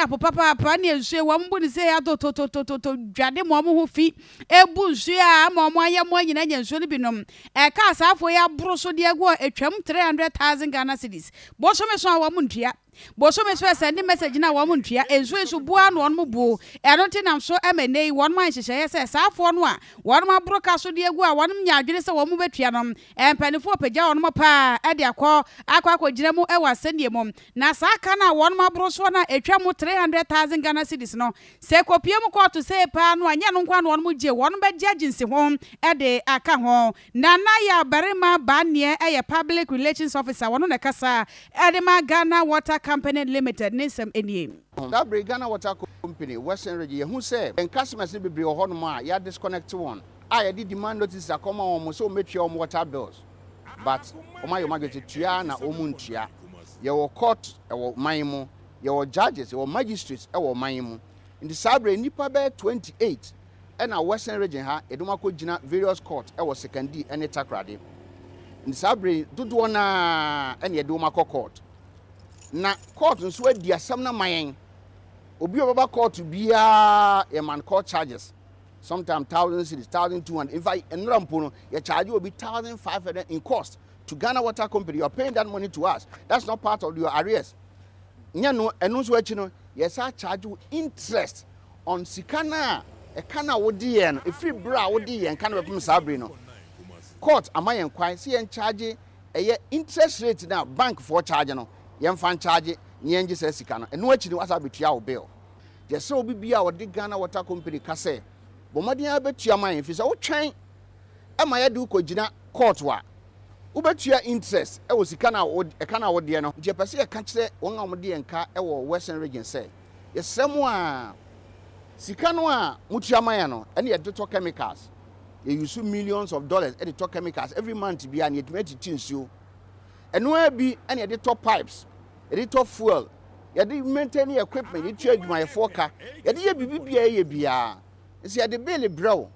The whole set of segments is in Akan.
apo papaapa ne nsuo wɔn bu ne sɛ atototototo dwade ma wɔn ho fi ebu nsuo a ama wɔn ayɛ mo nyinaa nya nsuo no bi nom. Ɛka asaafoɔ yi aboro so de agu a atwam 300,000 Ghana cedis. Bosome so a wɔn ntua, bosome so ɛsɛ ne message na wɔn ntua nsuo yi so bua na wɔn bu. Ɛno nti nam so ɛma nne yi wɔn ayɛ nhyehyɛeɛ sɛ saafoɔ no a wɔn aboro ka so de agu a wɔn nya adwene sɛ wɔn bɛtua no, mpanimfoɔ pagya wɔn paa ɛde akɔ akɔgyina mu ɛwɔ asɛnniɛ mu. Na saa ka no a wɔn aboro soɔ no a atwa mu 300,000 Ghana cedis no, sɛ kɔpie mu kɔɔto sɛ paa no a, nyɛ no nko a na wɔn gye, wɔn bɛgye agye ho ɛde aka ho. Nana yɛ barima Baaneɛ ɛyɛ public relations officer, wɔn na kasa ɛde ma Ghana Water Company Limited. Ne nsɛm nie. That bere Ghana Water Company Western Region, yɛhu sɛ yɛn customers no bebree wɔ hɔnom a yɛ disconnect wɔn a yɛde demand notice akɔma wɔn sɛ wɔmɛtua wɔn water bills, but wɔn ayɛ wɔn adwene tua na wɔn ntua. Yɛwɔ court ɛwɔ man mu, yɛwɔ judges, yɛwɔ magistrates ɛwɔ man mu. Nti saa bere nipa bɛyɛ 28 ɛna Western Region ha yɛde wɔn akɔ gyina various court ɛwɔ Sekondi ɛne Takoradi. Nti saa bere dodoɔ naa ɛna yɛde wɔn akɔ court, na court nso adi asɛm no ma yɛn. Obi a ɔbɛba court biara, yɛ man court charges, sometimes 1,000 cedis, 1,200. In fact, nnura mpo no, yɛ charge obi 1,500 in cost to Ghana Water Company. You are paying that money to us. That's not part of your arrears. Nyɛ no, ɛno nso akyi no, yɛsa charge you interest on sika na ɛka na wodi yɛn no. Efiri bere a wodi yɛn ka no bɛpem saa bere no, court ama yɛn kwan sɛ yɛn charge ɛyɛ interest rate na bank foɔ charge no, yɛn fa charge na yɛn gye sɛ sika no. Ɛno akyi no, wasa abetua wo bill. Yɛsɛ obi bi a wɔde Ghana Water Company ka sɛ bɔ mmɔden abɛtua ma yɛn fi sɛ wotwɛn ɛma yɛde wokɔ gyina court a, wobɛtua interest ɛwɔ sika na ɛka na wodeɛ no. Nti yɛpɛ sɛ yɛka kyerɛ wɔn a wɔde yɛn ka ɛwɔ Western Region sɛ yɛsrɛ mu a, sika no a motua ma yɛn no, ɛne yɛde tɔ chemicals. Yɛ use millions of dollars ɛde tɔ chemicals every month bi a na yɛtumi atiti nsuo. Ɛnoa bi ɛne yɛde tɔ pipes, yɛde tɔ fuel, yɛde maintain equipment, yɛde tua adwumayɛfoɔ ka, yɛde yɛ biribi biara yɛ biara. Nti yɛde bill brɛ wo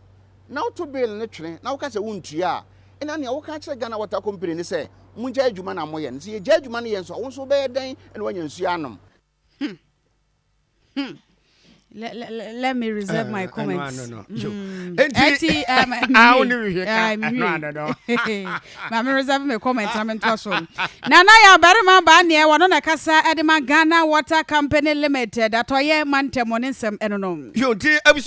na woto bill no twene na woka sɛ wontua a, ɛna nea woka kyerɛ Ghana Water Company ne sɛ mongya adwuma na moyɛ no. Sɛ yɛgya adwuma no yɛ nso a, wo nso wobɛyɛ dɛn ɛna woanya nsuo anom? Let me reserve my comments. No. Enti, ah, wo ne hwehwɛ ka ɛno ano no. Ma me reserve my comments na mentoa so. Nana yɛ barima baa neɛ wɔno na kasa ɛde ma Ghana Water Company Limited atɔyɛ mantam, ne nsɛm ɛno no. Yo, nti